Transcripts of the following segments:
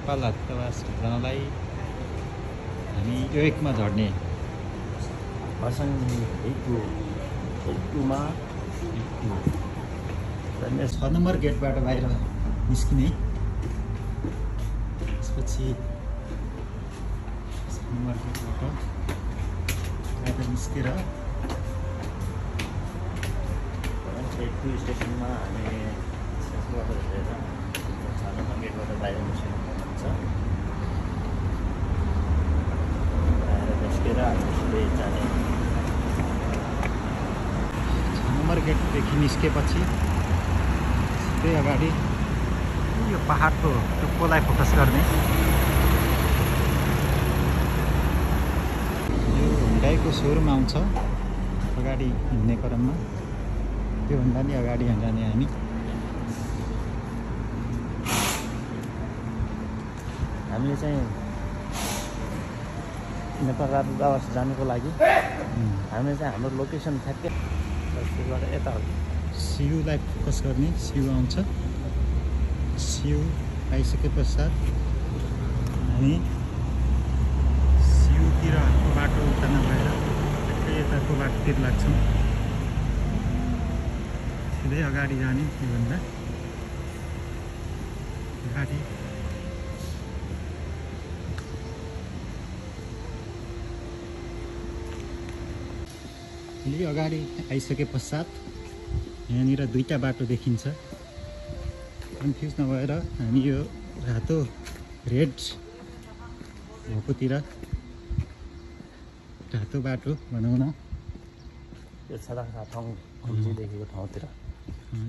नेपाल दूतावास जानलाई हामी यो एकमा झर्ने खरसाङ एक 6 नम्बर गेटबाट बाहिर निस्किने त्यसपछि 6 नम्बर गेटबाट बाहिर निस्केर स्टेसनमा हामी स्टेसनबाट हेरेर 6 नम्बर गेटबाट बाहिर निस्किनुहुन्छ बाहिर निस्केर हामी सिधै जाने 6 नम्बर गेटदेखि निस्केपछि सिधै अगाडि यो पहाडको टुप्पोलाई फोकस गर्ने यो हुन्डाईको सोरुम आउँछ अगाडि हिँड्ने क्रममा त्योभन्दा नि अगाडि जाने हामी हामीले चाहिँ नेपाल दूतावास जानुको लागि हामीले चाहिँ हाम्रो लोकेसन ठ्याक्कै यता सियुलाई फोकस गर्ने सियु आउँछ सियु आइसके पश्चात हामी सियुतिरको बाटो उता नभएर ठ्याक्कै यताको बाटोतिर लाग्छौँ सिधै अगाडि जाने त्योभन्दा अगाडि अलि अगाडि आइसके पश्चात यहाँनिर दुईटा बाटो देखिन्छ कन्फ्युज नभएर हामी यो रातो रेड भएकोतिर रातो बाटो भनौँ न यो छाडा ठाउँ देखेको ठाउँतिर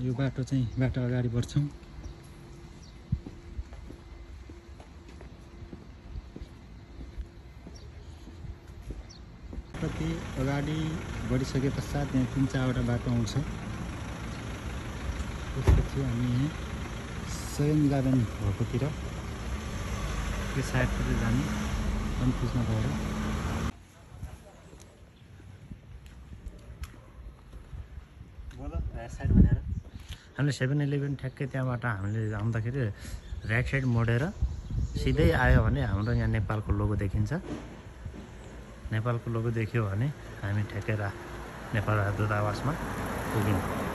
यो बाटो अगाडि बढ्छौँ कति अगाडि बढिसके पश्चात यहाँ 3-4वटा बाटो आउँछ त्यसपछि हामी यहाँ सयन गार्डन भएकोतिर त्यो साइडतिर जाने कन्फ्युज नभएर साइड भनेर हामीले 7-11 ठ्याक्कै त्यहाँबाट हामीले आउँदाखेरि राइट साइड मोडेर सिधै आयो भने हाम्रो यहाँ नेपालको लोगो देखिन्छ नेपालको लोगो देख्यो भने हामी ठ्याक्कै नेपाल दूतावासमा पुग्यौँ